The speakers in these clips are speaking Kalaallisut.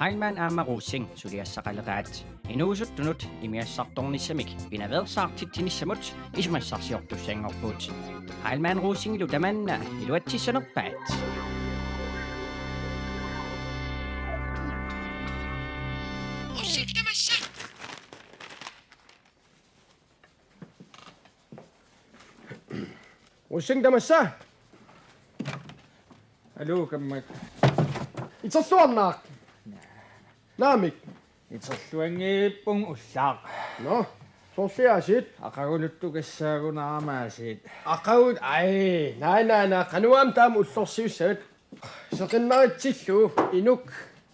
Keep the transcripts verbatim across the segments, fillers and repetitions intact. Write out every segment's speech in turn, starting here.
Heilmann aamma Rosing suliassaqaleqaat. Inuusuttunut imigassartornissamik pinaveersaartitsinissamut isumassarsiortussanngorput. Heilmann Rosingilu tamanna iluatsissanerpaat. Rosing tamassa! Rosing tamassa! Aluu, kammak. Iterluarnaaq. Naamik. Iterluanngippung ullaaq. Nå, soorlu aasiit? Aqaguluttukassaagunarama aasiit. Aqagut, ai, naaj, naaj, naaj, qanoq aamma taama ullorsiussavat. Seqinnaritsillugu inuk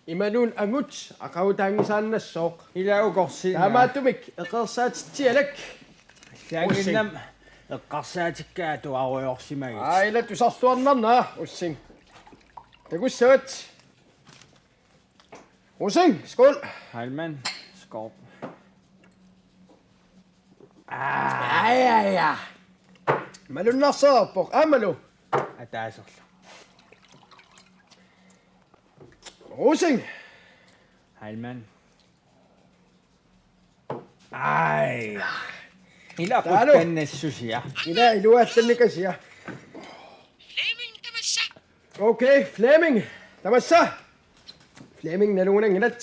imaluunniit angut aqagutaanngisaannassooq. Ila ukorsiinnaq. Taamaattumik eqeersaatitsialak. Allaanginnam eqqarsaatikka atuarujoorsimagit. Aa, ila tusarluarnarnaa, Rosing. Takussavat. Rosing, skål. Heilmann, skål. Aa. Ai, ai, ai. Malunnarsereerpoq, aammalu. Ataaserlu. Rosing. Heilmann. Ai. Ila Talu. Quttannassusia. Ila iluallannikasiaq. Flemming tamassa. Okay, Flemming tamassa. Flemming nalugunanngilat.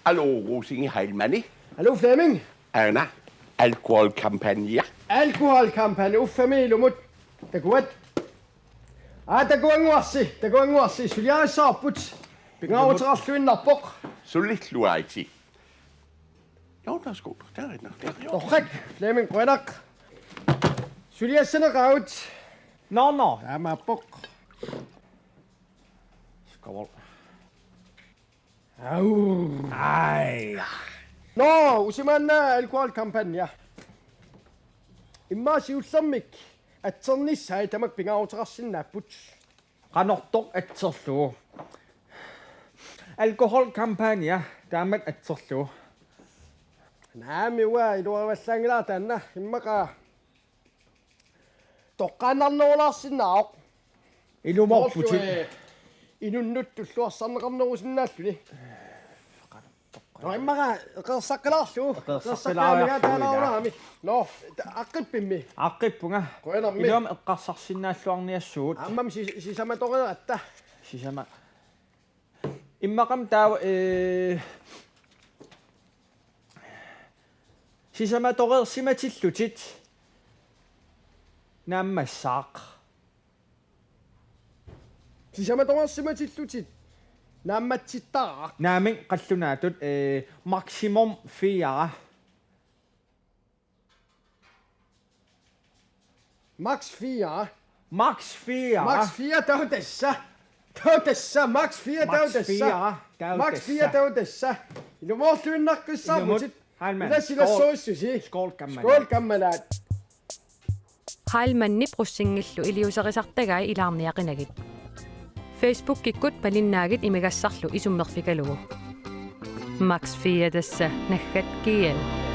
Aluu, Rosing, Heilmanni. Aluu, Flemming. Aana, alkoholkampagne. Alkoholkampagne, uffami ilumut. Takuat. Aa, takuannguarsi, takuannguarsi, suliarissavarput. Pingaaruteqarluinnarpoq. Sulilluaritsi. Jo, der er sko. Der er rigtig nok. Der er, jo. Torrak, Flemming, qujanaq. Suliassaneqaagut. Nå, nå. Taamaappoq. Skål. Au. Ai. Nå, usimaanna alkoholkampagne. Immaqa siullermik atsernissaat tamakku pingaaruteqarsinnaapput. Qanortoq atserlugu? Alkoholkampagne taamatut atserlugu. Naamik, uanga iluarivallaanngilara taanna, immaqa toqqaannarnerulaarsinnaavoq. Ilumoorputit. Soorlu, eh, inunnut tulluarsarneqarnerusinnaalluni. Nå, immaqa eqeersaqqalaarlugu. Eqeersaqqalaarlugu, eqeersaqqaamigaa taalaarami. Nå, ta-, aaqqippiuk? Aaqqippunga. Qujanarmi. Iluamik eqqarsarsinnaalluarniassuugut. Aammami sis-, sisamatoreeratta. Sisama-. Immaqami taava, eh, sisamatoreersimatillutit naammassaaq. Sisamatoreersimatillutit naammatsittaraaq. Naamik, qallunaatut, eh, maksimum fire. Max fire. Max fire. Max fire, taava tassa. Taava tassa, max fire, taava tassa. Max fire, taava tassa. Max fire, taava tassa. Ilumoorluinnaqqissaarputit. Ilumut. Heilmann. Ila silassorissusi. Skål. Skål, kammalaat. Skål, kammalaat. Heilmannip Rosingillu iliuuserisartagai ilaarniaqinagit. Facebookikkut malinnaagit imigassarlu isummerfigalugu. Max fire tassa naggat G L.